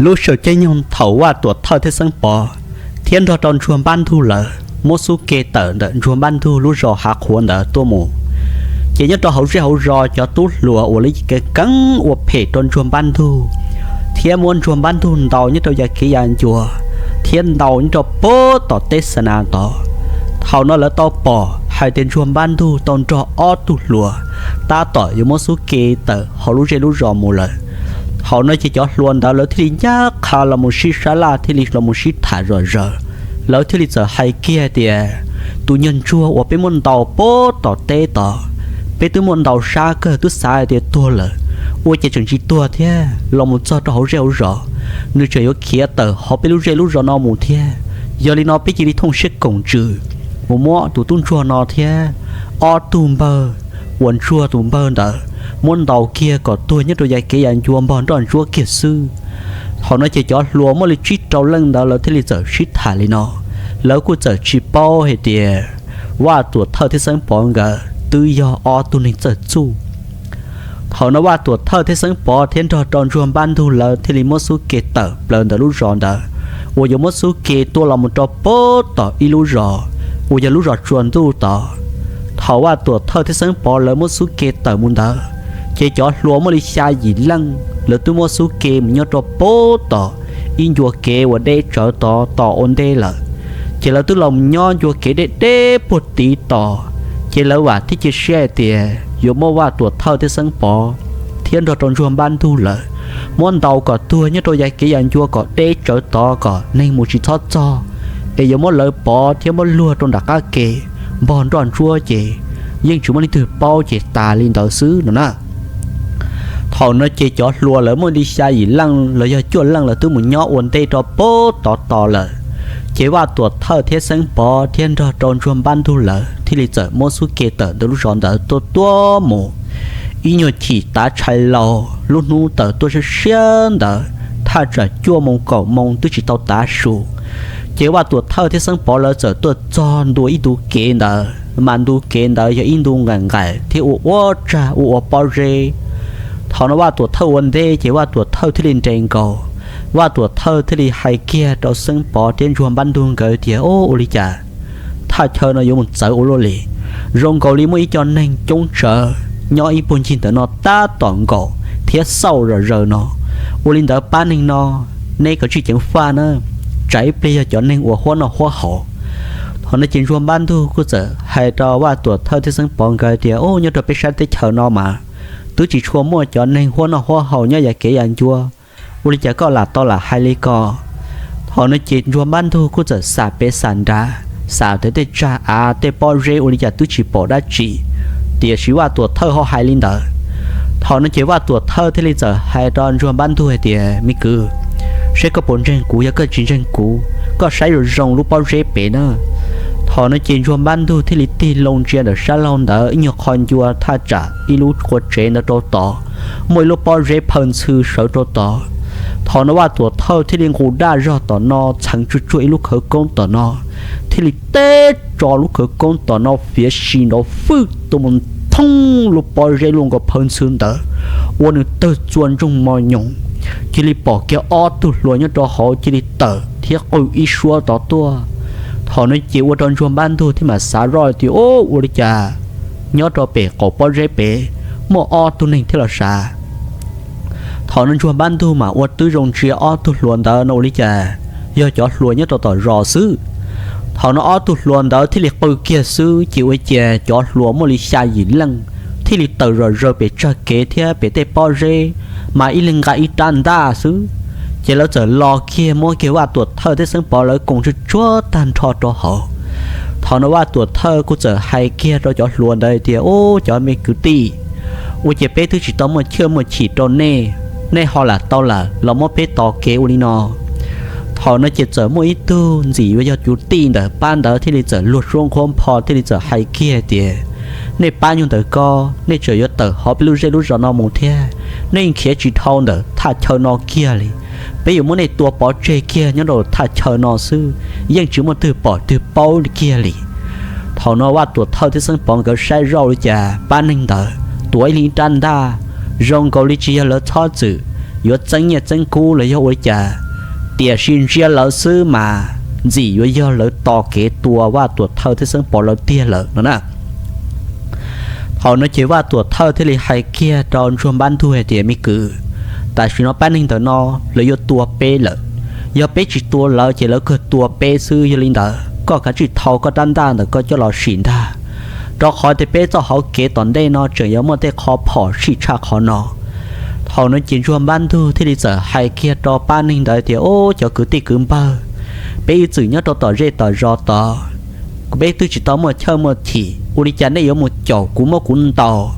Lub sij hawm caij nyoog thaum Vaj Tuam Thawj thiab Xeeb Pov thiab nrog rau Ntsuag Npab Ntug lawv muab xub ke tawm ntawm Ntsuag Npab Ntug lub zos Hav Qhuav ntawd tuaj mus, ces nyob rau hauv zej hauv zos cov tub hluas uas lawv keev keev ua phem rau Ntsuag Npab Ntug thiab muab Ntsuag Npab Ntug ntaus nyob rau yav kev yav ncua thiab ntaus nyob rau pem tom teb Xa Nas tod. Thaum no lawv tau pom hais tias Ntsuag Npab Ntug tau nrog ob tug hluas tab tom yuav muab xub ke tawm hauv lub zej lub zos mus lawm. Thaum no ces cov hluas ntawd lawv thiaj li ncaj qha los mus sib sab laj thiaj li los mus sib tham zom zaws. Lawv thiaj li txawm hais kiag tias, tus niag ntsuag uas peb muab ntaus pem tom teb tod, peb twb muab ntaus sab kawg twb xav hais tias tuag lawm, ua cas tseem tsis tuag thiab los mus txog rau hauv zej hauv zos, nws tseem yuav khiav tawm hauv peb lub zej lub zos no mus thiab. Yog li no peb cia li thooj siab koom tswm mus muab tus tub ntsuag no thiab ob tug npawg uas ntsuag tus npawg ntawd muab ntaus kiag kom tuag nyob rau yav kev yav ncua npog nroj ntsuab kiag xwb. Thaum no ces cov hluas muaj li tsib rau leej ntawd lawv thiaj li txawm sib tham li no. Lawv kuj txawm tsis paub hais tias Vaj Tuam Thawj thiab Xeeb Pov nkawd twb yog ob tug neeg txawj txuj. Thaum no Vaj Tuam Thawj thiab Xeeb Pov thiab nrog rau Ntsuag Npab Ntug lawv thiaj li muab xub ke tawm plaws ntawm lub zos ntawd, uas yuav muab xub ke tuaj los mus rau pem tom ib lub zos uas yog lub zos Tsua Ntuj tod. Thaum Vaj Tuam Thawj thiab Xeeb Pov lawv muab xub ke tawm mus ntawd, ces cov hluas muaj li xya yim leej lawv twb muab xub ke mus nyob rau pem tom ib ncua kev uas deb tsawv tod tos ua ntej lawm. Ces lawv twb los mus nyob ncua kev deb deb puag tid tos, ces lawv vam thiab cia siab hais tias yuav muab Vaj Tuam Thawj thiab Xeeb Pov thiab nrog rau Ntsuag Npab Ntug lawv muab ntaus kom tuag nyob rau yav kev yav ncua kom deb tsawv tod kom neeg mus tsis txhob txog, es yuav muab lawv pov thiab muab luag rau nram qab ke npog nroj ntsuab ces yeej tsis muaj leej twg paub ces tas li ntawd xwb no na. Thaum no ces cov hluas lawv muaj li xya yim leej los yog cuaj leej lawv twb mus nyob ua ntej rau pem tod tos lawm. Ces Vaj Tuam Thawj thiab Xeeb Pov thiab nrog rau Ntsuag Npab Ntug lawv thiaj li txawm muab xub ke tawm ntawm lub zos ntawd tuaj tuaj mus. Ib nyuag chim tav tshais laus lub hnub tawm tuaj siab siab ntawd thaj tsam cuaj moos kaum moos twb tsis tau tav su, ces Vaj Tuam Thawj thiab Xeeb Pov lawv txawm tuaj txog ntua ib ntu kev ntawd, mas ntu kev ntawd yog ib ntu nqaim nqaim thiab ua ua tsag ua ua pob zeb. Thaum no Vaj Tuam Thawj ua ntej ces Vaj Tuam Thawj thiaj li nres nkaus. Vaj Tuam Thawj thiaj li hais kiag rau Xeeb Pov thiab Ntsuag Npab Ntug nkawd tias, Ua li cas thaj chaw no yuav mus txawv ua luaj li? Zoo nkaus li muaj ib co neeg coob tsawv nyob ib puag ncig ntawm no tab tom nkaum thiab xauj zom zaws no. Ua li ntawd pab neeg no, neb kav tsij ceev faj na, tsam ib pliag yog cov neeg uas huab noj huab haus. Thaum no ces Ntsuag Npab Ntug kuj txawm hais rau Vaj Tuam Thawj thiab Xeeb Pov nkawd tias, Ub, nyob rau peb sab teb chaws no mas twb tsis tshua muaj cov neeg huab noj huab haus nyob yav kev yav ncua. Ua li cas koj lam tau lam hais li ko? Thaum no ces Ntsuag Npab Ntug kuj txawm xam pem xam nrad, xam tej tej tsag av tej pob zeb ua li cas twb tsis pom dab tsi, tiam sis Vaj Tuam Thawj ho hais li ntawd. Thaum no ces Vaj Tuam Thawj thiaj li txawm hais rau Ntsuag Npab Ntug hais tias, Me kwv, saib koj puas ntseeg kuv, yog koj tsis ntseeg kuv, koj saib zoo zoo lub pob zeb pem na. Thaum no ces Ntsuag Npab Ntug thiaj li tig loo ntsia ntawm sab laug ntawd ib nyuag qho ncua thaj tsam ib lub qua tsev ntawd rau tod, muaj ib lub pob zeb phaw ntxhw sawv rau tod. Thaum no Vaj Tuam Thawj thiaj li nqus daj zog tom no txheev tsuag tsuag ib lub khawv koob tom no, thiaj li teb tso lub khawv koob tom no fiav si nrov fwj tuaj mus thoob lub pob zeb luaj nkaus phaw ntxhw ntawd, ua nws tawg txua ntsoog mos nyoos. Cia li pom kiag ob tug hluas nyob rau hauv cia li tawm thiab qw ib suab tod tuaj. Thaum no ces ua rau Ntsuag Npab Ntug thiaj mam xav zoj tias, Ub, ua li cas nyob rau pem qaum pob zeb pem muaj ob tug neeg thiab los sav? Thaum no Ntsuag Npab Ntug mam ua tib zoo ntsia ob tug hluas ntawd no ua li cas yog cov hluas nyob rau tom zos xwb. Thaum no ob tug hluas ntawd thiaj li qw kiag xwb ces ua cas cov hluas muaj li xya yim leej thiaj li tawm zom zaws pem tsag kev thiab pem tej pob zeb, mas ib leeg nqa ib rab ntaj xwb. Ces lawv txawm los kiag muab kiag Vaj Tuam Thawj thiab Xeeb Pov lawv koom tsuag tsuag tag nrho rau hauv. Thaum no Vaj Tuam Thawj kuj txawm hais kiag rau cov hluas ntawd tias, Ub, cov me kwv tij, ua cas peb twb tsis tau muaj chij muaj chim rau nej, nej ho lam tau lam los muab peb tos kev ua li no? Thaum no ces txawm muaj ib tug ntxim yuav yog kwv tij ntawm pab ntawd thiaj li txawm luag suab nqhuab npho thiaj li txawm hais kiag tias, Nej pab nyuag ntawm ko, nej tseem yuav tawm hauv peb lub zej lub zos no mus thiab, nej yeej khiav tsis dhau ntawm thaj chaw no kiag li. Peb yuav muab nej tua pov tseg kiag nyob rau thaj chaw no xwb, yeej tsis muaj twg pom twg paub kiag li. Thaum no Vaj Tuam Thawj thiab Xeeb Pov nkawd saib zoj li cas pab neeg ntawd tuav ib leeg ib rab ntaj, zoo nkaus li tsis yog lawv txhob txwm, yuav txeeb nyiaj txeeb kub los yog ua li cas, tiam sis ntsia lawv xwb mas ntxim yuav yog lawv tos kev tua Vaj Tuam Thawj thiab Xeeb Pov lawv tiag lawm no na. Thaum no ces Vaj Tuam Thawj thiaj li hais kiag rau Ntsuag Npab Ntug hais tias, Me kwv, tam sim no pab neeg ntawm no lawv yuav tua peb lawm. Yog peb tsis tua lawv ces lawv kawg tua peb xwb. Yog li ntawd koj kav tsij thau koj rab ntaj ntawm koj coj los sim ntag, rau qhov tias peb txoj hauv kev tom ntej no tseem yuav muaj tej qhov phom sij tshaj qhov no. Thaum no ces Ntsuag Npab Ntug thiaj li txawm hais kiag rau pab neeg ntawd tias, Ob, cov kwv tij kwv npawg, peb ib txwm nyob rau tom zej tom zos tod, peb twb tsis tau muaj chawj muaj chim, ua li cas nej yuav mus caum kuv, muab kuv ntaus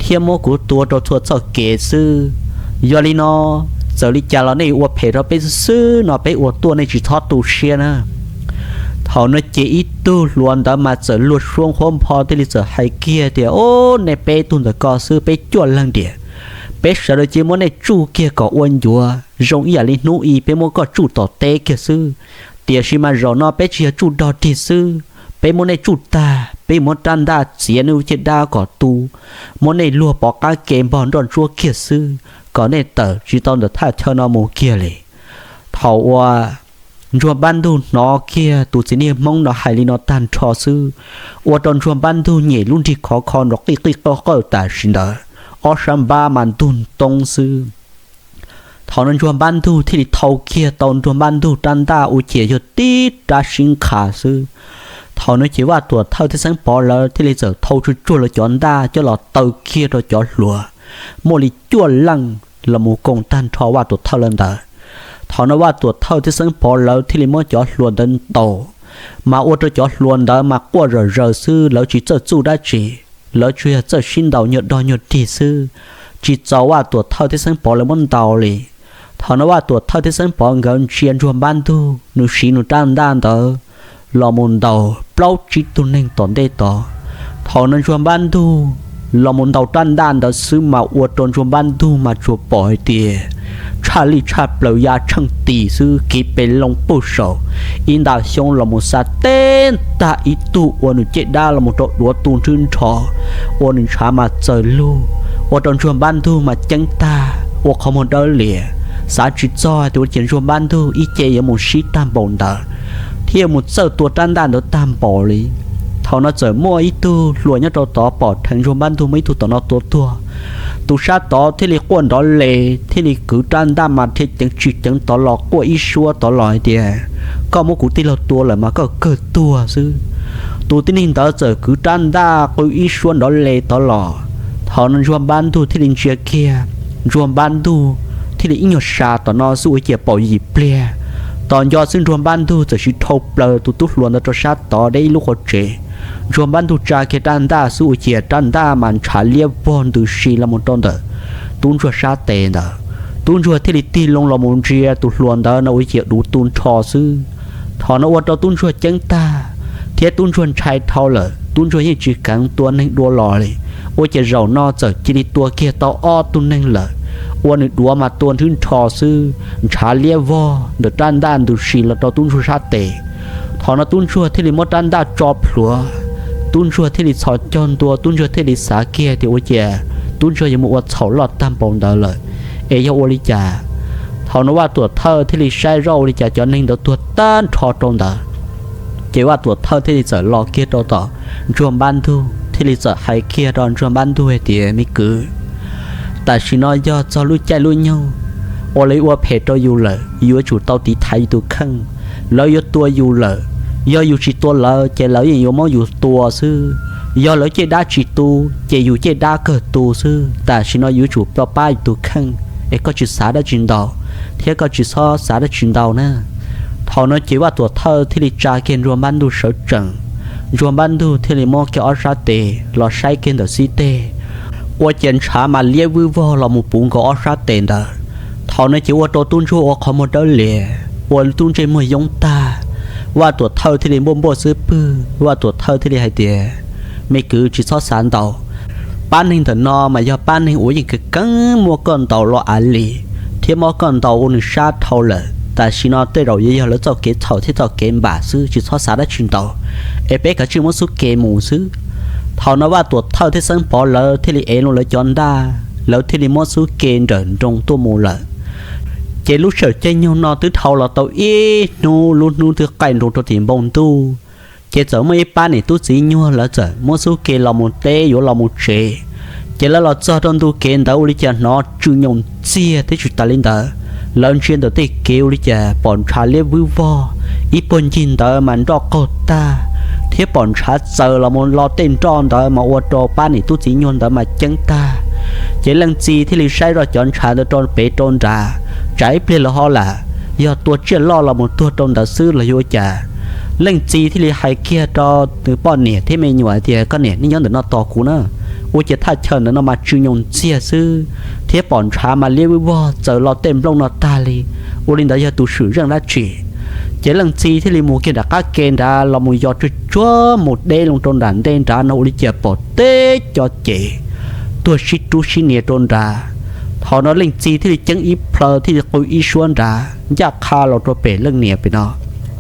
thiab muab kuv tua rau txhua txoj kev xwb? Yog li no, txawm li cas los nej yuav ua phem rau peb xwb xwb no, peb ua tuaj nej tsis txhob tu siab na. Thaum no ces ib tug hluas ntawd mas txawm luag suab nqhuab npho thiaj li txawm hais kiag tias, Ob, nej peb tug ntawm ko xwb peb cuaj leeg diam, peb sawv daws cia muab nej tsuj kiag kom ua ncuav zoo ib yam li hnub i peb muab koj tsuj tom teb kiag xwb. Tiam sis mas zaum no peb tsis yog tsuj dog dig xwb, peb muab nej tsuj tag peb muab rab ntaj txiav nej lub caj dab kom tu, muab nej luag pov qab ke npog nroj ntsuab kiag xwb, kom nej tawm tsis tau ntawm thaj chaw no mus kiag li. Thaum uas Ntsuag Npab Ntug hnov kiag tus txiv neej Hmoob no hais li no tag nrho xwb, ua rau Ntsuag Npab Ntug nyem lub nrig khov kho nrov qij qij qawj qawj tam sim ntawd, ob sab npab mas ntug ntoob xwb. Thaum no Ntsuag Npab Ntug thiaj li thau kiag tau Ntsuag Npab Ntug rab ntaj ua ciav yog tib rab sib nqhis xwb. Thaum no ces Vaj Tuam Thawj thiab Xeeb Pov lawv thiaj li txawm thau tsuag tsuag lawv cov ntaj coj los taw kiag rau cov hluas, muaj li cuaj leej los mus koom tag nrho Vaj Tuam Thawj lawv ntawd. Thaum no Vaj Tuam Thawj thiab Xeeb Pov lawv thiaj li muab cov hluas ntawd ntaus, mas ua rau cov hluas ntawd mas quaj zom zaws xwb, lawv tsis txawj txuj dab tsi, lawv tsuas yog txawj sib ntaus nyuag dog nyuag dig xwb, tsis txaus Vaj Tuam Thawj thiab Xeeb Pov lawv muab ntaus li. Thaum no Vaj Tuam Thawj thiab Xeeb Pov nkawd ntsia Ntsuag Npab Ntug nws siv nws rab ntaj ntawd los mus ntaus plaub tsib tug neeg tom ntej tod. Thaum no Ntsuag Npab Ntug los mus ntaus rab ntaj ntawd xwb mas ua rau Ntsuag Npab Ntug mas tsuas pom hais tias tshaj lij tshaj plaws ya tsheej tis xwb, kiv pes loo puag saum ib nta xyoob los mus xa teb tag ib tug ua nws caj dab los mus rau duav tu nrhw nrho, ua nws ntshav mas txawm lug, ua rau Ntsuag Npab Ntug mas ceeb tag ua qhov muag dawb lias, xav tsis txog tias ua ciav Ntsuag Npab Ntug ib ce yuav mus sib tag npaum ntawd thiab yuav mus txawj tua rab ntaj ntawd tag npaum li. Thaum no txawm muaj ib tug hluas nyob rau tod pom dheev Ntsuag Npab Ntug muaj ib tug tom no tua tuag, tus sab tod thiaj li quaj nrov le, thiaj li kwv rab ntaj mas dhia ceev tsis ceev tod los quaj ib suab tod los hais tias, Koj muab kuv tij laug tua lawm mas koj kawg tuag xwb. Tus tib neeg ntawd txawm kwv rab ntaj qw ib suab nrov le tod los. Thaum no Ntsuag Npab Ntug thiaj li ntsia kiag, Ntsuag Npab Ntug thiaj li ib nyuag sa tom no xwb ua ciav paum yim pliag, tos nco xwb Ntsuag Npab Ntug txawm siv dhau plaws tus tub hluas ntawd rau sab tod deb ib lub qhov tsev. Ntsuag Npab Ntug tsa kiag rab ntaj xwb ua ciav rab ntaj mas ntshav liab vog ntws si los mus rau ntawm tub ntsuag sab tes ntawd. Tub ntsuag thiaj li tig loo los mus ntsia tus hluas ntawd no ua ciav duav tu nrho xwb. Thaum no ua rau tub ntsuag ceeb tag thiab tub ntsuag ntshai dhau lawm, tub ntsuag yeej tsis kheev tua neeg dua los li. Ua ciav zaum no txawm cia li tua kiag tau ob tug neeg lawm, ua nws duav mas tua nrhw nrho xwb, ntshav liab vog ntawm rab ntaj ntws si los rau tub ntsuag sab tes. Thaum no tub ntsuag thiaj li muab rab ntaj tso plhuav, tub ntsuag thiaj li txhos caug ntua, tub ntsuag thiaj li xav kiag tias ua ciav tub ntsuag yuav mus ua txhaum loj tag npaum ntawd lawm, es yog ua li cas? Thaum no Vaj Tuam Thawj thiaj li saib zoj ua li cas cov neeg ntawd tuag tag nrho rau ntawd. Ces Vaj Tuam Thawj thiaj li txawm los kiag rau tom Ntsuag Npab Ntug thiaj li txawm hais kiag rau Ntsuag Npab Ntug hais tias, Me kwv, tam sim no yog txog lub caij lub nyoog uas lawv ua phem rau yus lawm, yus yuav tsum tau tiv thaiv yus tus kheej. Lawv yuav tua yus lawm, yog yus tsis tua lawv ces lawv yeej yuav muab yus tua xwb. Yog lawv caj dab tsis tu ces yus caj dab kawg tu xwb. Tam sim no yuav tsum pab yus tus kheej, es koj tsis xav dab tsi ntau, thiab koj tsis txhob xav dab tsi ntau na. Thaum no ces Vaj Tuam Thawj thiaj li tsa kiag Ntsuag Npab Ntug sawv tsees. Ntsuag Npab Ntug thiaj li muab kiag ob sab tes los saib kiag ntawm xib teg, ua ciav ntshav mas liab vwj vog los mus puv nkaus ob sab tes ntawd. Thaum no ces ua rau tub ntsuag ua qhov muag dawb lias, ua tub ntsej muag yoob tag. Vaj Tuam Thawj thiaj li npuaj npuaj xub pwg, Vaj Tuam Thawj thiaj li hais tias, Me kwv, tsis txhob xav ntau. Pab neeg ntawm no mas yog pab neeg uas yeej keev keev muab koj ntaus los av li, thiab muab koj ntaus ua nws sab dhau lawm. Tam sim no tej zaum yuav yog lawv txoj kev txhaum thiab txoj kev npam xwb, tsis txhob xav dab tsi ntau, es peb kav tsij muab xub ke mus xwb. Thaum no Vaj Tuam Thawj thiab Xeeb Pov lawv thiaj li ev loo lawv cov ntaj, lawv thiaj li muab xub ke nrawm nroos tuaj mus lawm. Ces lub sij hawm caij nyoog no twb dhau los tau ib hnub, lub hnub twb qaij nroo rau tim npoo ntuj. Ces txawm muaj ib pab niam tub txiv nyuag lawv txawm muab xub ke los mus teb yuav los mus tsev. Ces lawv los txog rau ntu kev ntawd ua li cas hnov tsw nyoos ntxiag thiab tsis tas li ntawd, lawv ntsia ntawm tej kev ua li cas pom ntshav liab vwb vog, ib puag ncig ntawd mas nroj qaug tag, thiab pom ntshav txaws los mus lo tej nroj ntawd mas ua rau pab niam tub txiv nyuag ntawd mas ceeb tag. Ces leej txiv thiaj li saib zoj cov ntshav ntawd rau pem rau nrad, tsam ib pliag lawv ho lam yog tua tsiaj loj los mus tuag rau ntawd xwb los yuav ua cas. Leej txiv thiaj li hais kiag rau nws poj niam thiab me nyuam tias, Koj niam, nej nyob ntawm no tos kuv na. Ua cas thaj chaw ntawm no mas tsw nyoos ntxiag xwb, thiab pom ntshav mas liab vwb vog txaws lo tej nplooj no tag li. Ua li ntawd yog tus swm zeej dab tsi? Ces leej txiv thiaj li mus kiag nram qab ke nrad los mus yos tsuag tsuag mus deb loo rau nram ntej nrad no ua li cas pom teb cov cev tuag sib rub sib nias rau nrad. Thaum no leej txiv thiaj li ceeb ib plhaw thiaj li qw ib suab nrad ncaj qha los rau pem leej niam pem no,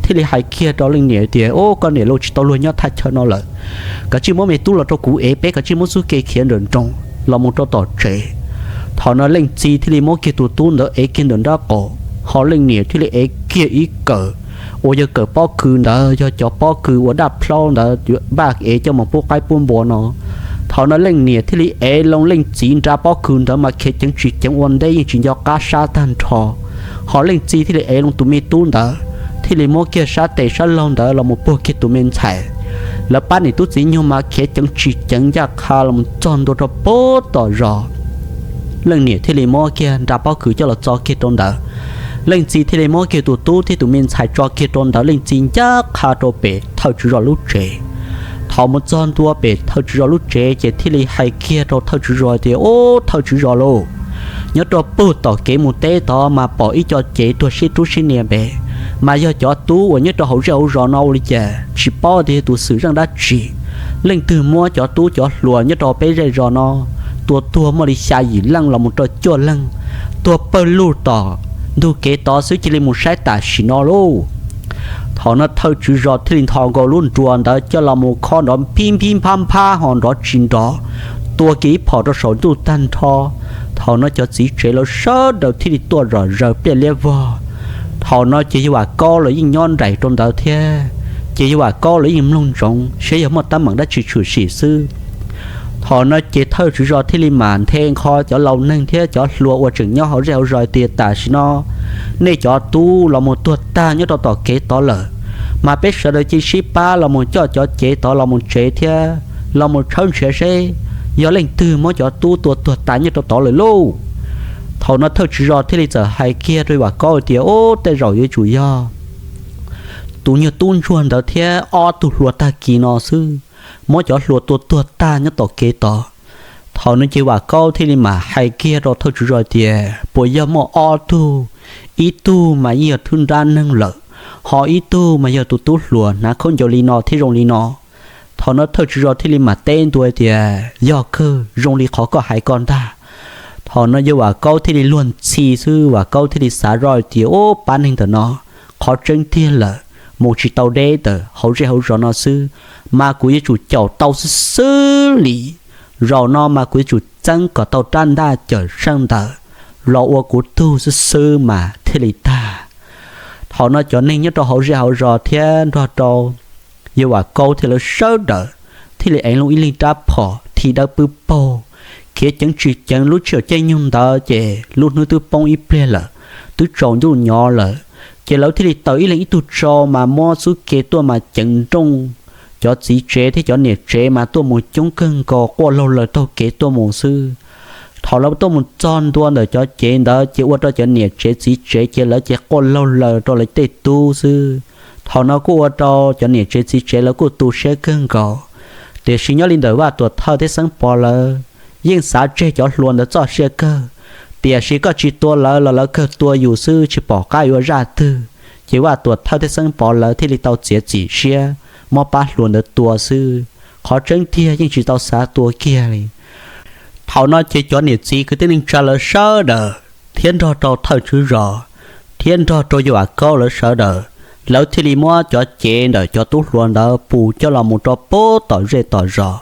thiaj li hais kiag rau leej niam tias, Ub, koj niam, luag tsis tau luag nyob thaj chaw no lawm, koj tsij muab me tub los rau kuv es peb koj tsij muab xub ke khiav nrawm nroos los mus rau tom tsev. Thaum no leej txiv thiaj li muab kiag tus tub ntawd ev kiag ntawm nraub qaum, ho leej niam thiaj li ev kiag ib kawm uas yog kawm pob kws ntawd, yog cov pob kws uas daj plhaub ntawd npaj ev coj mus pub qaib pub npua no. Thaum no leej niam thiaj li ev loo leej txiv nra pob kws ntawd mas khiav ceev tsis ceev ua ntej yeej tsis nco qab sab tag nrho. Ho leej txiv thiaj li ev loo tus me tub ntawd, thiaj li muab kiag sab tes sab laug ntawd los mus puag kiag tus me ntxhais. Lawv pab niam tub txiv nyuag mas khiav ceev tsis ceev ncaj qha los mus txog ntua rau puag tom zos. Leej niam thiaj li muab kiag nra pob kws coj los txo kiag rau ntawd. Leej txiv thiaj li muab kiag tus tub thiab tus me ntxhais tso kiag rau ntawd, leej txiv ncaj qha rau pem thawj tswv zos lub tsev. Thaum mus txog ntua pem thawj tswv zos lub tsev ces thiaj li hais kiag rau thawj tswv zos tias, Ub, thawj tswv zos lauj, nyob rau puag tom kev mus teb tod mas pom ib co cev tuag sib rub sib nias pem, mas yog cov tub uas nyob rau hauv zej hauv zos no ua li cas tsis paub tias yog tus xwm zeej dab tsi, leej twg muab cov tub cov hluas nyob rau peb zej zos no tua tuag muaj li xya yim leej los mus rau cuaj leej, tuag pawg lug tom ntug kev tod xwb, cia li mus saib tam sim no lauj. Thaum no thawj tswv zos thiaj li nthos nkaus lub nruas ntawd coj los mus khob nrov npib npib nphab nphab ho nrov tsis nrov, tua kiag ib phom rau saum ntuj tag nrho. Thaum no cov txiv tsev lawv sawv daws thiaj li tuaj zom zaws pliaj liab vog. Thaum no ces yawg Vam Kaub los yeej nyob nraim rau ntawd thiab, ces yawg Vam Kaub los yeej mloog ntsoov saib yog muaj teeb meem dab tsi tshwm sim xwb. Thaum no ces thawj tswv zos thiaj li mam nthe nqho cov laus neeg thiab cov hluas uas tseem nyob hauv zej hauv zos tias, Tam sim no nej cov tub los mus tuag tag nyob rau tom kev tod lawm, mas peb sawv daws cia sib pab los mus coj cov cev tod los mus tsev thiab los mus tshawb nrhiav seb yog leej twg muab cov tub tua tuag tas nyob rau tod lawm lauj. Thaum no thawj tswv zos thiaj li txawm hais kiag rau yawg Vam Kaub tias, Ub, tej zaum yuav tsum yog tus nyuag tub ntsuag ntawd thiab ob tug hluas tag kis no xwb, muab cov hluas tua tuag tag nyob tom kev tod. Thaum no ces Vam Kaub thiaj li mam hais kiag rau thawj tswv zos tias, Puas yog muaj ob tug? Ib tug mas yeej yog thwj nrab neeg lawm, ho ib tug mas yog tus tub hluas hnav khaub ncaws li no thiab zoo li no. Thaum no thawj tswv zos thiaj li mam teb ntua tias, Yog kawg, zoo li qhov koj hais ko ntag. Thaum no yawg Vam Kaub thiaj li luag ntxhi xwb, Vam Kaub thiaj li xav zoj tias, Ub, pab neeg ntawm no qhov tseeb tiag lawm, mus tsis tau deb ntawm hauv zej hauv zos no xwb, mas kuv yuav tsum caum tau xwb xwb li. Zaum no mas kuv yuav tsum txeeb kom tau rab ntaj cawm seej ntawd los ua kuv tug xwb xwb mas thiaj li tag. Thaum no cov neeg nyob rau hauv zej hauv zos thiab nrog rau yawg Vam Kaub thiab lawv sawv daws thiaj li ev loo ib leeg rab phom thim dawb pwb paug, khiav ceev tsis ceev. Lub sij hawm caij nyoog ntawd ces lub hnub twb poob ib pliag lawm, twb tsaus ntuj nyo lawm. Ces lawv thiaj li taws ib leeg ib tug tsau mas muab xub ke tuaj mas ceev nrooj. Cov txiv tsev thiab cov niam tsev mas tuaj mus coob kawg nkaus, quaj laug laws taug kev tuaj mus xwb. Thaum lawv tuaj mus txog ntua ntawm cov cev ntawd ces ua rau cov niam tsev txiv tsev ces lawv ces quaj laug laws rau lawv tej tub xwb. Thaum no kuj ua rau cov niam tsev txiv tsev lawv kuj tu siab kawg nkaus. Tiam sis nyob li ntawm Vaj Tuam Thawj thiab Xeeb Pov lawv yeej xav tseg cov hluas ntawd txoj sia kawg. Tiam sis koj tsis tua lawv los lawv kawg tua yus xwb, tsis pom qab yuav zaj twg. Ces Vaj Tuam Thawj thiab Xeeb Pov lawv thiaj li tau txiav txim siab muab pab hluas ntawd tua xwb, qhov tseeb tiag yeej tsis tau xav tua kiag li. Thaum no ces cov niam txiv kwv tij neej tsa lawv sawv daws thiab nrog rau thawj tswv zos thiab nrog rau yawg Vam Kaub lawv sawv daws, lawv thiaj li muab cov cev ntawm cov tub hluas ntawd pus coj los mus rau puag tom zej tom zos.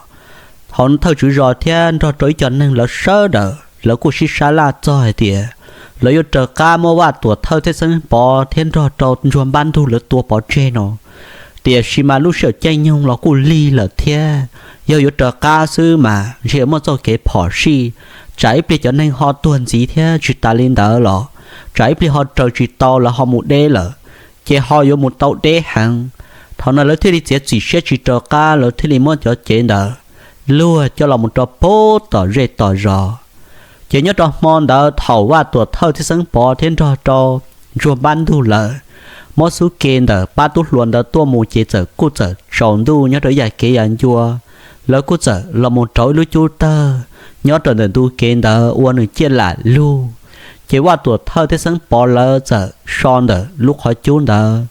Thaum no thawj tswv zos thiab nrog rau ib co neeg lawv sawv daws lawv kuj sib sab laj txog hais tias, lawv yuav raws qab muab Vaj Tuam Thawj thiab Xeeb Pov thiab nrog rau Ntsuag Npab Ntug lawv tua pov tseg no. Tiam sis mas lub sij hawm caij nyoog los kuj lig lawm thiab, yog yuav raws qab xwb mas ntshe muaj txoj kev phom sij, tsam ib pliag cov neeg ho tuag ntxiv thiab. Tsis tas li ntawd los tsam ib pliag ho raws tsis tau lawv ho mus deb lawm, ces ho yuav mus tau deb heev. Thaum no lawv thiaj li txiav txim siab tsis raws qab, lawv thiaj li muab cov cev ntawd luag coj los mus rau pem tom zej tom zos. Ces nyob rau hmo ntawd thaum Vaj Tuam Thawj thiab Xeeb Pov thiab nrog rau Ntsuag Npab Ntug lawv muab xub ke ntawm pab tub hluas ntawd tuaj mus ces txawm kuj txawm tsaus ntuj nyob rau ib yam kev yam ncua, lawv kuj txawm los mus rauv ib lub cub tawg nyob rau ntawm ntu kev ntawd ua nws ciaj lam lug. Ces Vaj Tuam Thawj thiab Xeeb Pov lawv txawm so ntawm lub qhov cub ntawd,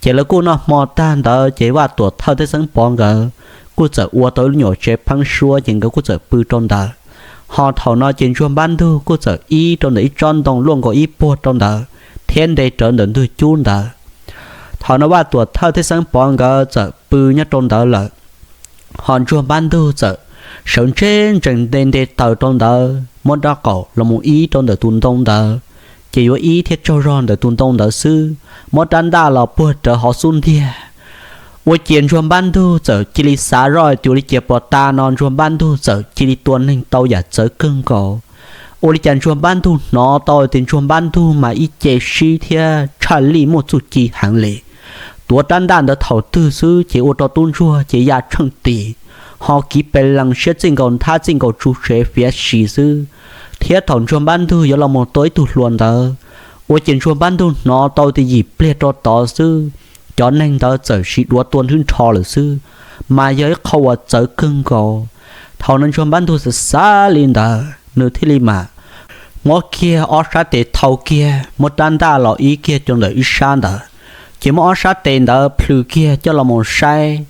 ces lawv kuj noj hmo tag ntawd ces Vaj Tuam Thawj thiab Xeeb Pov nkawd kuj txawm ua tau ib lub nyuam tsev pheeb suab ces nkawd kuj txawm pw rau ntawd. Ho thaum no ces Ntsuag Npab Ntug kuj txawm ib rau ntawm ib tsob ntoo luaj nkaus ib puag rau ntawd thiab nte rawv ntawm ntug cub ntawd. Thaum no Vaj Tuam Thawj thiab Xeeb Pov nkawd txawm pw nyob rau ntawd lawm, ho Ntsuag Npab Ntug txawm sawv ntsej ntsees nte nte taws rau ntawd, muab rab qaum los mus ib rau ntawm tus ntoo ntawd, ces yuav ib thiab tsaug zog ntawm tus ntoo ntawd xwb, muab rab ntaj los puag rawv hauv xub ntiag. Ua ciav Ntsuag Npab Ntug txawm cia li xav zoj tias ua li cas puag ta no Ntsuag Npab Ntug txawm cia li tua neeg tau yam txawv kawg nkaus. Ua li cas Ntsuag Npab Ntug hnov tau tias Ntsuag Npab Ntug mas ib ce sib thiab tshaj lij muaj txuj ci heev li. Tuav rab ntaj ntawd thaum twg xwb ces ua rau tub ntsuag ces ya tsheej tis, ho kiv pes lees siab txij nkaus nthab txij nkaus tsu tsev fiav si xwb. Thiab thaum Ntsuag Npab Ntug yuav los mus tua ib tug hluas ntawd, ua ciav Ntsuag Npab Ntug hnov tau tias yim pliag rau tod xwb, cov neeg ntawd txawm sis duav tua nrhw nrho lawm xwb, mas yog ib qho uas txawv kawg nkaus. Thaum no Ntsuag Npab Ntug xav xav li ntawd nws thiaj li mam muab kiag ob sab tes thau kiag, muab rab ntaj los ib kiag rau ntawm ib sab ntawd, ces muab ob sab tes ntawd plhws kiag coj los mus saib,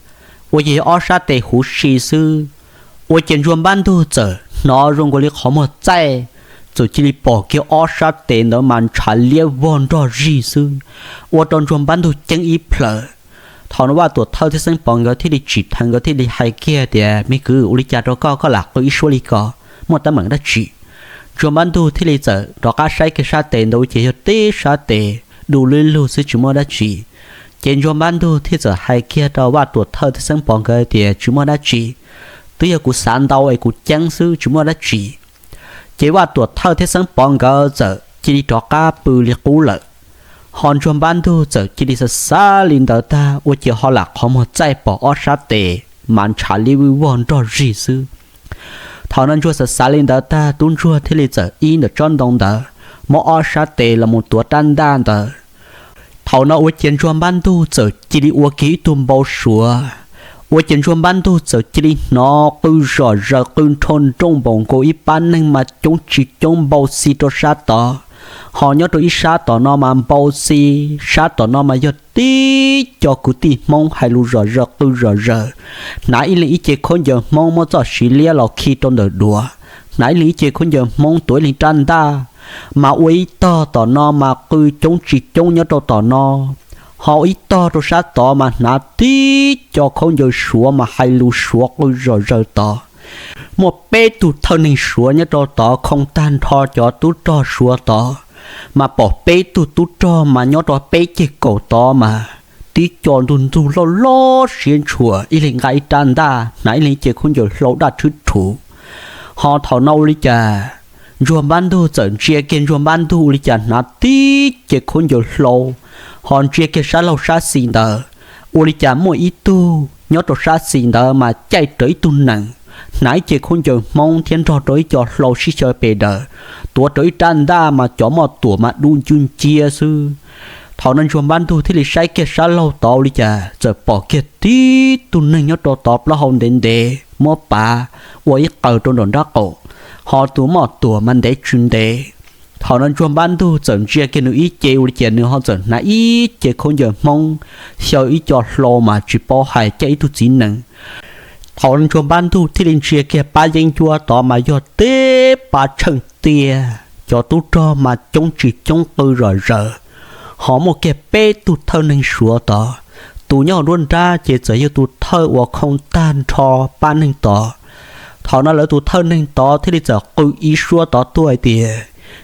ua ciav yog ob sab tes huv si xwb. Ua ciav Ntsuag Npab Ntug txawm hnov zoo nkaus li qhov muag txaij, txawm cia li pom kiag ob sab tes ntawd mas ntshav liab vog nrog zig xwb, ua rau Ntsuag Npab Ntug ceeb ib plhaws. Thaum no Vaj Tuam Thawj thiab Xeeb Pov nkawd thiaj li tsim dheev, nkawd thiaj li hais kiag tias, Me kwv, ua li cas rau koj, koj lam qw ib suab li ko, muaj teeb meem dab tsi? Ntsuag Npab Ntug thiaj li txawm rov qab saib kiag sab tes ntawd ces yog tib sab tes du lug lug xwb tsis muaj dab tsi. Ces Ntsuag Npab Ntug thiaj txawm hais kiag rau Vaj Tuam Thawj thiab Xeeb Pov nkawd tias, Tsis muaj dab tsi, twb yog kuv xav ntau es kuv ceeb xwb tsis muaj dab tsi. Ces Vaj Tuam Thawj thiab Xeeb Pov nkawd txawm cia li rov qab pw li qub lawm. Ho Ntsuag Npab Ntug txawm cia li xav xav li ntawd tag ua ciav ho lam qhov muag txaij pom ob sab tes mas ntshav liab vog nrog zig xwb. Thaum no Ntsuag xav xav li ntawd tag tub ntsuag thiaj li txawm ib ntawm tsob ntoo ntawd muab ob sab tes los mus tuav rab ntaj ntawd. Thaum no ua ciav Ntsuag Npab Ntug txawm cia li ua kiag ib tug npau suav, ua ciav Ntsuag Npab Ntug txawm cia li hnov qw zom zaws qw nrho nrooj npaum nkaus ib pab neeg mas coob tsis coob npau xi rau sab tod. Ho nyob rau ib sab tom no mas npau xi, sab tom no mas yog tib co kwv tij Hmoob hais lus zom zaws qw zom zaws. Hnav ib leeg ib ce khaub ncaws Hmoob muab txoj siv liab los khi rau ntawm duav, hnav ib leeg ib ce khaub ncaws Hmoob tuav ib leeg rab ntaj, mas ua ib tog tom no mas qw coob tsis coob nyob rau tom no. Ho ib tog rau sab tod mas hnav tib co khaub ncaws Suav mas hais lus Suav qw zom zaws tod. Muaj peb tug thawj neeg Suav nyob rau tod khoo tag nrho cov tub rog Suav tod, mas pom peb tug tub rog mas nyob rau peb ceg kaum tod mas tib co ntug ntug loj loj siab ntshua, ib leeg nqa ib rab ntaj, hnav ib leeg ib ce khaub ncaws hlau daj rhwb rhuv. Ho thaum no ua li cas Ntsuag Npab Ntug txawm ntsia kiag Ntsuag Npab Ntug ua li cas hnav tib ce khaub ncaws hlau, ho ntsia kiag sab laug sab xis ntawd, ua li cas muaj ib tug nyob rau sab xis ntawd mas caij rawv ib tug nees, hnav ib ce khaub ncaws Hmoob thiab nrog rau ib co hlau sib xyaw pes daws, tuav rawv ib rab ntaj mas cov moj tuam mas dub ncwb nciab xwb. Thaum no Ntsuag Npab Ntug thiaj li saib kiag sab laug tod ua li cas txawm pom kiag tib tug neeg nyob rau tod plaub hau ntev ntev muab pav ua ib qawg rau nraum nraub qaum, ho tus moj tuam mas ntev tsw ntev. Thaum no Ntsuag Npab Ntug txawm ntsia kiag nws ib ce ua li cas nws ho txawm hnav ib ce khaub ncaws Hmoob, xyaw ib co hlau mas tsis paub hais caij ib tug txiv nees. Thaum no Ntsuag Npab Ntug thiaj li ntsia kiag pab yeeb ncuab tod mas yog tib pab tsheej tiag, cov tub rog mas coob tsis coob qw zom zaws, ho muaj kiag peb tug thawj neeg Suav tod. Tus nyob hauv nruab nrab ces txawm yog tus thawj uas khoo tag nrho pab neeg tod. Thaum no lawv tus thawj neeg tod thiaj li txawm qw ib suab tod tuaj hais tias,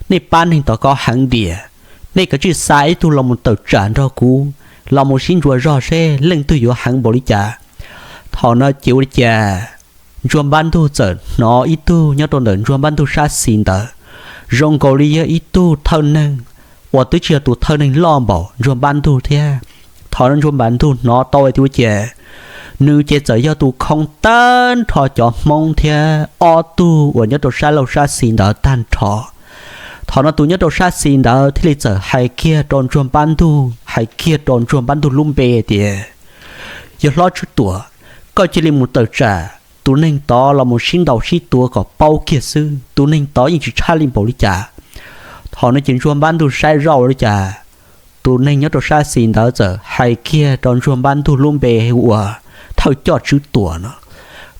nej pab neeg tov kov heev tiag, nej kav tsij xa ib tug los mus tawm tsam nrog kuv, los mus sib ntsuas zog seb leej twg yuav heev npaum li cas. Thaum no ces ua li cas Ntsuag Npab Ntug txawm hnov ib tug nyob rau ntawm Ntsuag Npab Ntug sab xis ntawd, zoo nkaus li yog ib tug thawj neeg uas twb tsis yog tus thawj neeg loj npaum Ntsuag Npab Ntug thiab. Thaum no Ntsuag Npab Ntug hnov tau tias ua cas nws ces txawm yog tus khoo tag nrho cov Hmoob thiab ob tug uas nyob rau sab laug sab xis ntawd tag nrho. Thaum no tus nyob rau sab xis ntawd thiaj li txawm hais kiag rau Ntsuag Npab Ntug, hais kiag rau Ntsuag Npab Ntug lub npe tias, yawg hlob Tswb Tuam, koj cia li mus tawm tsam tus neeg tod los mus sib ntaus sib tua kom paub kiag xwb, tus neeg tod yeej tsis tshaj li npaum li cas. Thaum no ces Ntsuag Npab Ntug saib zoj ua li cas tus neeg nyob rau sab xis ntawd txawm hais kiag rau Ntsuag Npab Ntug lub npe hu ua Thawj Coj Tswb Tuam no.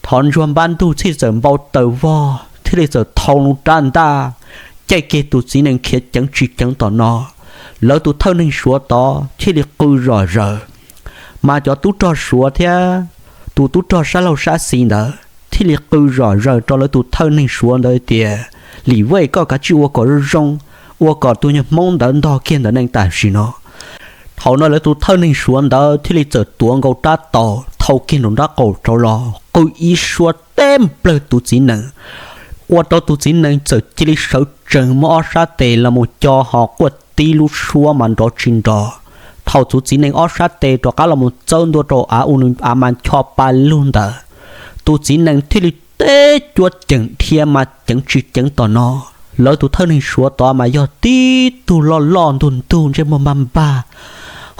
Thaum Ntsuag Npab Ntug thiaj txawm npau taws vog thiaj li txawm thau loo rab ntaj caij kiag tus txiv nees khiav ceev tsis ceev tom no. Lawv tus thawj neeg Suav tod thiaj li qw zom zaws, mas cov tub rog Suav thiab tus tub rog sab laug sab xis ntawd thiaj li qw zom zaws rau lawv tus thawj neeg Suav ntawd tias, Lis Vej, koj kav tsij ua kom zoo zoo, ua kom tus nyuag Hmoob ntawd ntog kiag ntawm nees tam sim no. Thaum no lawv tus thawj neeg Suav ntawd thiaj li txawm tuav nkaus rab taus thau kiag nraum nraub qaum rau los qw ib suab teb nplawg tus txiv nees, ua rau tus txiv nees txawm cia li sawv tsees muab ob sab tes los mus co ho quaj tib lub suab mas nrov tsis nrov. Thaum tus txiv nees ob sab tes rov qab los mus txawb ntua rau av ua nws av mas ncho pa lug ntawd, tus txiv nees thiaj li teb cuab ceem dhia mas ceev tsis ceev tom no. Lawv tus thawj neeg Suav tod mas yog tib tug loj loj ntug ntug ntsej muag npag npag,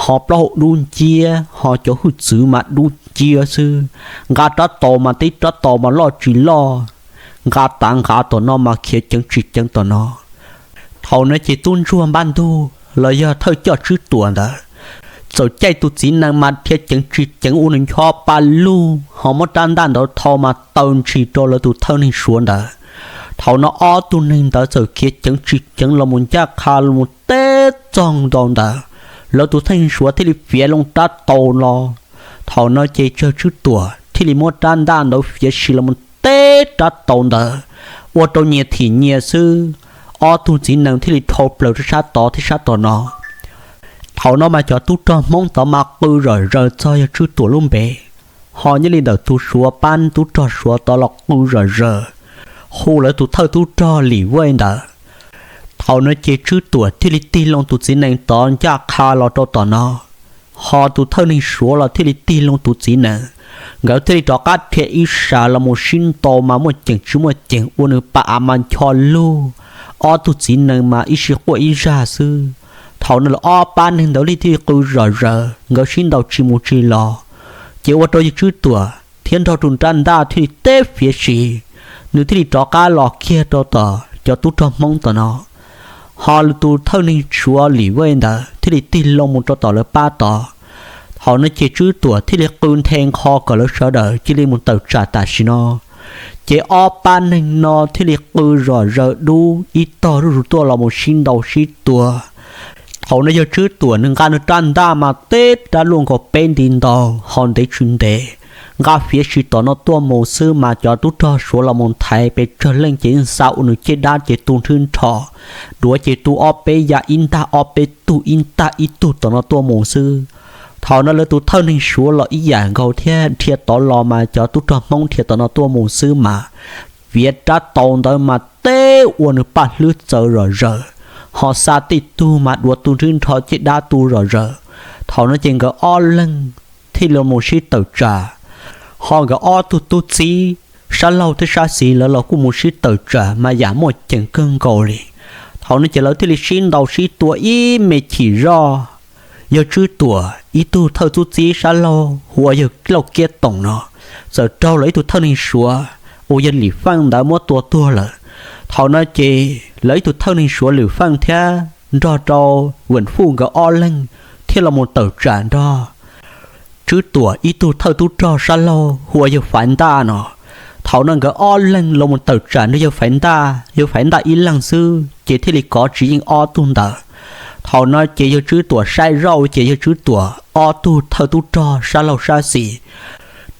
ho plaub hau dub nciab ho cov hwj txwv mas dub nciab xwb. Nqa rab taus mas tib rab taus mas loj tsis loj, nqa tav nqa tom no mas khiav ceev tsis ceev tom no. Thaum no ces tub Ntsuag Npab Ntug los yog Thawj Coj Tswb Tuam ntawd txawm caij tus txiv nees mas khiav ceev tsis ceev ua nws ncho pa lug ho muab rab ntaj ntawd thau mas taw ntshis rau lawv tus thawj neeg Suav ntawd. Thaum no ob tug neeg ntawd txawm khiav ceev tsis ceev los mus ncaj qha los mus teb txog ntawd, lawv tus thawj neeg Suav thiaj li fiav loo rab taus los. Thaum no ces Tswb Tuam thiaj li muab rab ntaj ntawd fiav sis los mus teb rab taus ntawd, ua rau nyias thim nyias xwb, ob tug txiv nees thiaj li dhau plaws rau sab tod thiab sab tom no. Thaum no mas cov tub rog Hmoob tod mas qw zom zaws txog yawg Tswb Tuam lub npe, ho nyob li ntawm tus Suav pab tub rog Suav tod los qw zom zaws hu lawv tus thawj tub rog Lis Vej ntawd. Thaum no ces Tswb Tuam thiaj li tig loo tus txiv nees tod ncaj qha los rau tom no, ho tus thawj neeg Suav los thiaj li tig loo tus txiv nees. Nkawd thiaj li rov qab dhia ib sab los mus sib ntaus mas muaj ceem tsis muaj ceem ua nws pa av mas ncho lug, ob tug txiv nees mas ib sij quaj ib zaj xwb. Thaum no lawv ob pab neeg ntawd li thiaj li qw zom zaws, nkawd sib ntaus tsis mus tsis los, ces ua rau yawg Tswb Tuam thiab nrog tus rab ntaj thiaj li teb fiav sis, nws thiaj li rov qab los kiag rau tom cov tub rog Hmoob tom no. Ho tus thawj neeg Suav Lis Vej ntawd thiaj li tig loo mus rau tom lawv pab tod. Thaum no ces Tswb Tuam thiaj li qw nthe nqho kom lawv sawv daws cia li mus tawm tsam tam sim no. Ces ob pab neeg no thiaj li qw zom zaws dub ib tog zuj zus tuaj los mus sib ntaus sib tua. Thaum no yawg Tswb Tuam nws nqa nws rab ntaj mas teb rab luaj nkaus peb nti ntau ho ntev tsis ntev, nqa fiav sis tom no tuaj mus xwb mas cov tub rog Suav los mus thaiv pes tsawg leej ces yeej xa ua nws caj dab ces tu nrhw nrho, duav ces tu ob peb ya ib ntaj ob peb tug ib ntaj ib tug tom no tuaj mus xwb. Thaum no lawv tus thawj neeg Suav los ib yam nkaus thiab, dhia tod los mas cov tub rog Hmoob dhia tom no tuaj mus xwb mas fiav rab taus ntawd mas teb ua nws paj hlwb txaws zom zaws, ho xa tej tug mas duav tu nrhw nrho caj dab tu zom zaws. Thaum no ces nkawd ob leeg thiaj li mus sib tawm tsam, ho nkawd ob tug tub txib sab laug thiab sab xis lawv los kuj mus sib tawm tsam mas yam muaj ceem kawg nkaus li. Thaum no ces lawv thiaj li sib ntaus sib tua ib me chim zoj. Yawg Tswb Tuam ib tug thawj tub txib sab laug hu ua yawg Lauj Kiab Toom no txawm raug lawv ib tug thawj neeg Suav uas yog Lis Feej ntawd muab tua tuag lawm. Thaum no ces lawv ib tug thawj neeg Suav Lis Feej thiab nrog rau Veem Fuj nkawd ob leeg thiaj los mus tawm tsam nrog Tswb Tuam ib tug thawj tub rog sab laug hu ua yawg Faiv Ntaj no. Thaum no nkawd ob leeg los mus tawm tsam nrog yawg Faiv Ntaj, yawg Faiv Ntaj ib leeg xwb ces thiaj li kov tsis yeej ob tug ntawd. Thaum no ces yawg Tswb Tuam saib zoj ces yawg Tswb Tuam ob tug thawj tub rog sab laug sab xis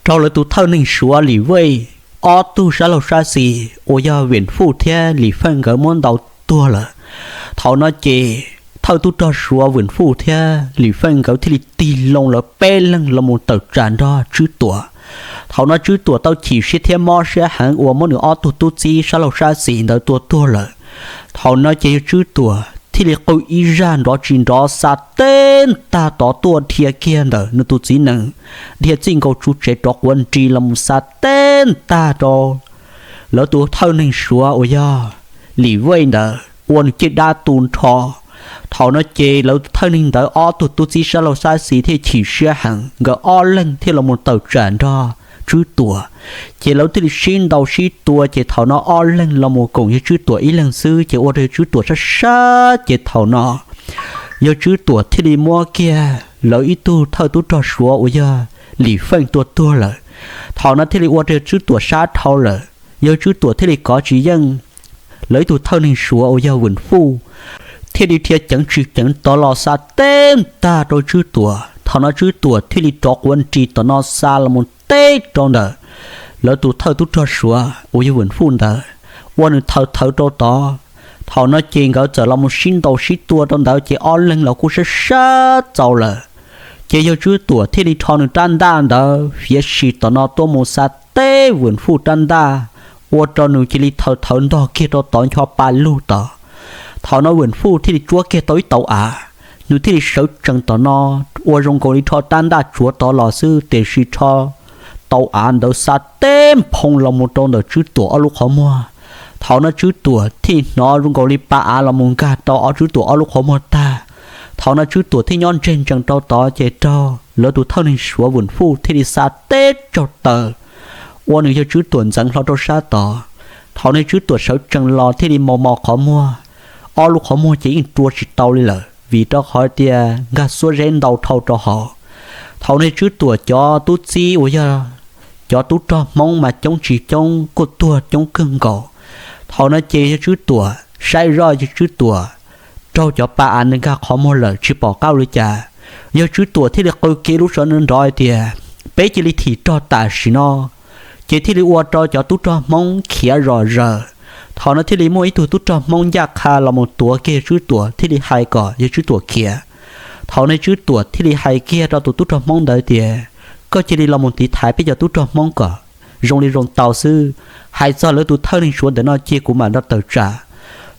raug lawv tus thawj neeg Suav Lis Vej ob tug sab laug sab xis uas yog Veem Fuj thiab Lis Feej nkawd muab ntaus tuag lawm. Thaum no ces thawj tub rog Suav Vwm Fuj thiab Lis Feej nkawd thiaj li tig loo lawv peb leeg los mus tawm tsam nrog Tswb Tuam. Thaum no Tswb Tuam tau chim siab thiab mob siab heev uas muab nws ob tug tub txib sab laug sab xis ntawd tua tuag lawm. Thaum no ces yawg Tswb Tuam thiaj li qw ib zaj nrov tsis nrov xa teb ntag tod tuaj dhia kiag ntawm nws tus txiv nees, dhia txij nkaus tsuv tsev rov quav nris los mus xa teb ntag rau lawv tus thawj neeg Suav uas yog Lis Vej ntawd ua nws caj dab tu nrho. Thaum no ces lawv tus thawj neeg ntawd ob tug tub txib sab laug sab xis thiaj chim siab heev, nkawd ob leeg thiaj los mus tawm tsam nrog Tswb Tuam. Ces lawv thiaj li sib ntaus sib tua, ces thaum no ob leeg los mus koom yawg Tswb Tuam ib leeg xwb, ces ua rau yawg Tswb Tuam sab sab, ces thaum no yawg Tswb Tuam thiaj li muab kiag lawv ib tug thawj tub rog Suav uas yog Lis Feej tua tuag lawm. Thaum no thiaj li ua rau yawg Tswb Tuam sab dhau lawm, yawg Tswb Tuam thiaj li kov tsis yeej lawv ib tug thawj neeg Suav uas yog Vwm Fuj thiaj li dhia ceev tsis ceev tod los xa teb ntag rau Tswb Tuam. Thaum no Tswb Tuam thiaj li rov quav nris tom no xa los mus teb rau ntawm lawv tus thawj tub rog Suav uas yog Vwm Fuj ntawd, ua nws thawv thawv rau tod. Thaum no ces nkawd txawm los mus sib ntaus sib tua rau ntawd, ces ob leeg los kuj sab sab txaus lawm. Ces yawg Tswb Tuam thiaj li rho nws rab ntaj ntawd fiav sim tom no tuaj mus xa teb Vwm Fuj rab ntaj, ua rau nws cia li thawv thawv ntog kiag rau tod ncho pa lug tod. Thaum no Vwm Fuj thiaj li tsuab kiag tau ib tauv av, nws thiaj li sawv tsees tom no, ua zoo nkaus li rho rab ntaj tsuav tod los xwb, tiam sis rho tauv av ntawd xa teb nphoo los mus rau ntawm Tswb Tuam ob lub qhov muag. Thaum no Tswb Tuam thiaj hnov zoo nkaus li pa av los mus nkag rau ob Tswb Tuam ob lub qhov muag tag. Thaum no Tswb Tuam thiaj nyob ntseg ntsees rau tod, ces raug lawv tus thawj neeg Suav Vwm Fuj thiaj li xa teb tsaug taw ua nws yawg Tswb Tuam ntxeev hlo rau sab tod. Thaum no Tswb Tuam sawv tsees los thiaj li mos mos qhov muag, ob lub qhov muag ces yeej rua tsis tau li lawm, vim rau qhov tias nkag xuab zeb ntau dhau rau hauv. Thaum no Tswb Tuam cov tub txib uas yog cov tub rog Hmoob mas coob tsis coob kuj tuag coob kawg nkaus. Thaum no ces yawg Tswb Tuam saib zoj, yawg Tswb Tuam raug cov pa av ntawd nkag qhov muag lawm tsis pom qab ua li cas. Yawg Tswb Tuam thiaj li qw kiag lub sawv nrov hais tias, peb cia li thim rog tam sim no. Ces thiaj li ua rau cov tub rog Hmoob khiav zom zaws. Thaum no thiaj li muaj ib tug tub rog Hmoob ncaj qha los mus tuav kiag yawg Tswb Tuam thiaj li hais kom yawg Tswb Tuam khiav. Thaum no Tswb Tuam thiaj li hais kiag rau tus tub rog Hmoob ntawd tias, koj cia li los mus tiv thaiv peb cov tub rog Hmoob kom zoo li zoo tau xwb. Hais txog lawv tus thawj neeg Suav ntawm no cia kuv mam nrog tawm tsam.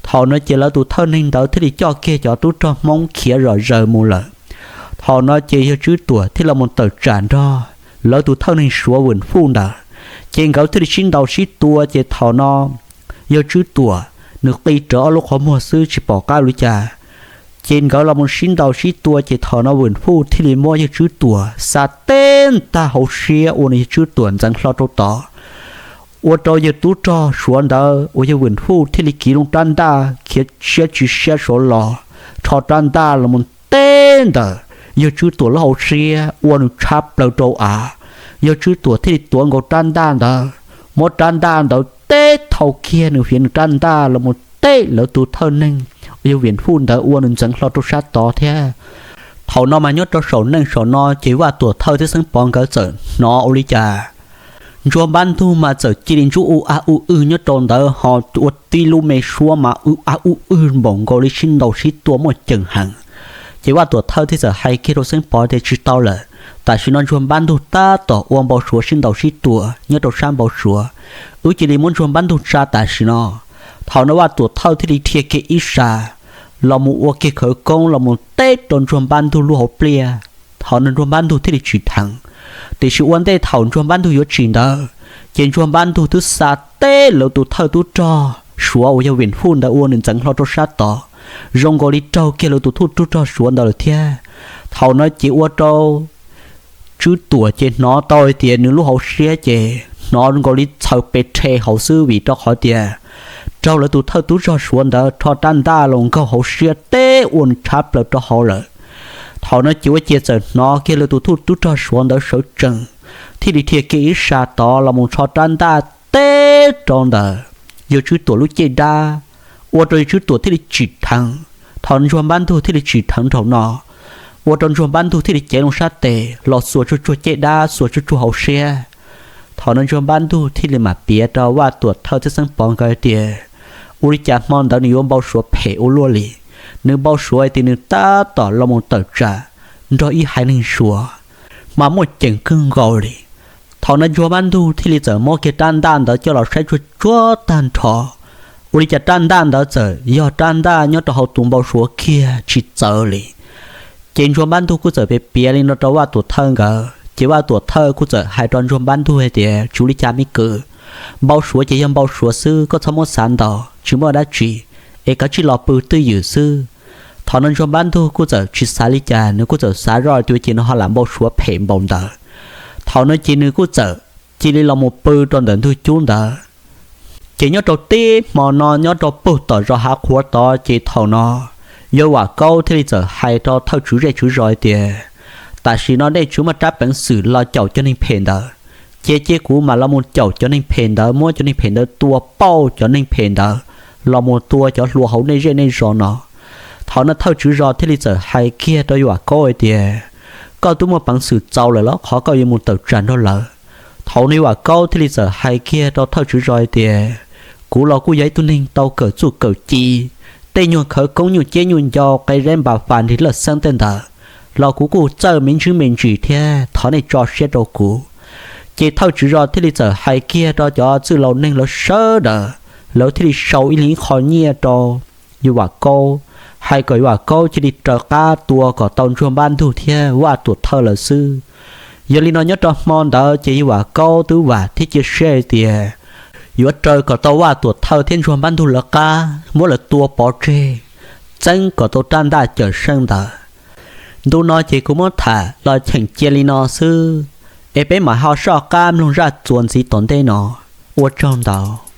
Thaum no ces lawv tus thawj neeg ntawd thiaj li coj kiag cov tub rog Hmoob khiav zom zaws mus lawm. Thaum no ces yawg Tswb Tuam thiaj los mus tawm tsam nrog lawv tus thawj neeg Suav Vwm Fuj ntawd. Ces nkawd thiaj li sib ntaus sib tua, ces thaum no yawg Tswb Tuam nws qi rawv ob lub qhov muag xwb tsis pom qab ua li cas. Ces nkawd los mus sib ntaus sib tua, ces thaum no Vwm Fuj thiaj li muab yawg Tswb Tuam xa teb ntag hauv siab ua nws yawg Tswb Tuam ntxeev hlo rau tod. Ua rau yawg tub rog Suav ntawd uas yog Vwm Fuj thiaj li kiv loo rab ntaj khiav siab tsis siab saud los, rho rab ntaj los mus teb ntawm yawg Tswb Tuam lub hauv siab ua nws tshab plaws rau av. Yawg Tswb Tuam thiaj li tuav nkaus rab ntaj ntawd, muab rab ntaj ntawd teb thau kiag nws fiav nws rab ntaj los mus teb lawv tus thawj neeg uas yog Vwm Fuj ntawd ua nws ntxeev hlo rau sab tod thiab. Thaum no mas nyob rau saum neej saum no ces Vaj Tuam Thawj thiab Xeeb Pov nkawd txawm hnov ua li cas Ntsuag Npab Ntug mas txawm cia li ntsuj u a u w nyob rau ntawd ho ua tib lub me suab mas u a u w npaum nkaus li sib ntaus sib tua muaj ceem heev. Ces Vaj Tuam Thawj thiaj txawm hais kiag rau Xeeb Pov tias tsis tau lawm, tam sim no Ntsuag Npab Ntug tab tom ua npau suav sib ntaus sib tua nyob rau sab npau suav, wb cia li muab Ntsuag Npab Ntug tsa tam sim no. Thaum no Vaj Tuam Thawj thiaj li dhia kiag ib sab los mus ua kiag khawv koob los mus teb rau Ntsuag Npab Ntug lub hauv pliaj. Thaum no Ntsuag Npab Ntug thiaj li tsim dheev, tiam sis ua ntej thaum Ntsuag Npab Ntug yuav tsim ntawd, ces Ntsuag Npab Ntug twb xa teb lawv tus thawj tub rog Suav uas yog Vwm Fuj ntawd ua nws ntxeev hlo rau sab tod, zoo nkaus li raug kiag lawv tus thawj tub rog Suav ntawd lawm thiab. Thaum no ces ua rau Tswb Tuam ces hnov tau hais tias nws lub hauv siab ces hnov nkaus li txhaws pes rhe hauv xwb vim rau qhov tias raug lawv tus thawj tub rog Suav ntawd rho rab ntaj los nkaug hauv siab teb ua nws tshab plaws rau hauv lawm. Thaum no ces ua ciav txawm hnov kiag lawv tus thawj tub rog Suav ntawd sawv tsees, thiaj li dhia kiag ib sab tod los mus rho rab ntaj teb rau ntawm yawg Tswb Tuam lub caj dab, ua rau yawg Tswb Tuam thiaj li tsim dheev. Thaum Ntsuag Npab Ntug thiaj li tsim dheev nraum no, ua rau Ntsuag Npab Ntug thiaj li cev loo sab tes los xuas tsuag tsuag caj dab xuas tsuag tsuag hauv siab. Thaum no Ntsuag Npab Ntug thiaj li mam piav rau Vaj Tuam Thawj thiab Xeeb Pov nkawd hais tias, ua li cas hmo ntawd nws yuav npau suav phem ua luaj li. Nws npau suav hais tias nws tab tom los mus tawm tsam nrog ib haiv neeg Suav mas muaj ceem kawg nkaus li. Thaum no Ntsuag Npab Ntug thiaj li txawm muab kiag rab ntaj ntawd coj los saib tsuag tsuag tag nrho, ua li cas rab ntaj ntawd txawm yog rab ntaj nyob rau hauv tus npau suav kiag tsis txawv li. Ces Ntsuag Npab Ntug kuj txawm piav piav li no rau Vaj Tuam Thawj nkawd, ces Vaj Tuam Thawj kuj txawm hais rau Ntsuag Npab Ntug hais tias, tsis ua li cas me kwv, npau suav ces yog npau suav xwb, koj txhob muab xav ntau, tsis muaj dab tsi, es koj cia li los pw twj ywm xwb. Thaum no Ntsuag Npab Ntug kuj txawm tsis xav li cas, nws kuj txawm xav zoj tias ua cas no ho lam npau suav phem npaum ntawd. Thaum no ces nws kuj txawm cia li los mus pw rau ntawm ntug cub ntawd. Ces nyob rau tib hmo no nyob rau puag tom zos Hav Qhuav tod ces thaum no yawg Vam Kaub thiaj li txawm hais rau thawj tswv zej tswv zos hais tias, tam sim no nej tsis muaj rab peev xwm los caum cov neeg phem ntawd, ces cia kuv mam los mus caum cov neeg phem ntawd, muab cov neeg phem ntawd tua pauj cov neeg phem ntawd los mus tua cov hluas hauv nej zej nej zos no. Thaum no thawj tswv zos thiaj li txawm hais kiag rau yawg Vam Kaub hais tias, koj twb muaj peev xwm txaus lawm los qhov koj yuav mus tawm tsam nrog lawv? Thaum no yawg Vam Kaub thiaj li txawm hais kiag rau thawj tswv zos hais tias, kuv los kuj yog ib tug neeg tau kawm txuj kawm ci, tej nyuag khawv koob nyuj ciab nyuj ncau qe zeb npa fas nrig lawj xeeb tej ntawd los kuv kuj txawj me ntsis me ntsis thiab, thov nej tso siab rau kuv. Ces thawj tswv zos thiaj li txawm hais kiag rau cov txwj laus neeg lawv sawv daws, lawv thiaj li sau ib leeg ib qho nyiaj rau yawg Vam Kaub, hais kom yawg Vam Kaub cia li raws qab tua kom tau Ntsuag Npab Ntug thiab Vaj Tuam Thawj lawm xwb. Yog li no nyob rau hmo ntawd ces yawg Vam Kaub twb vam thiab cia siab hais tias yuav raws kom tau Vaj Tuam Thawj thiab Ntsuag Npab Ntug lawv qab muab lawv tua pov tseg, txeeb kom tau rab ntaj cawm seej ntawd. Ntu no ces kuv muab tham los cheem cia li no xwb, es peb mam ho soj qab mloog zaj txuas ntxiv tom ntej no. Ua tsaug ntau.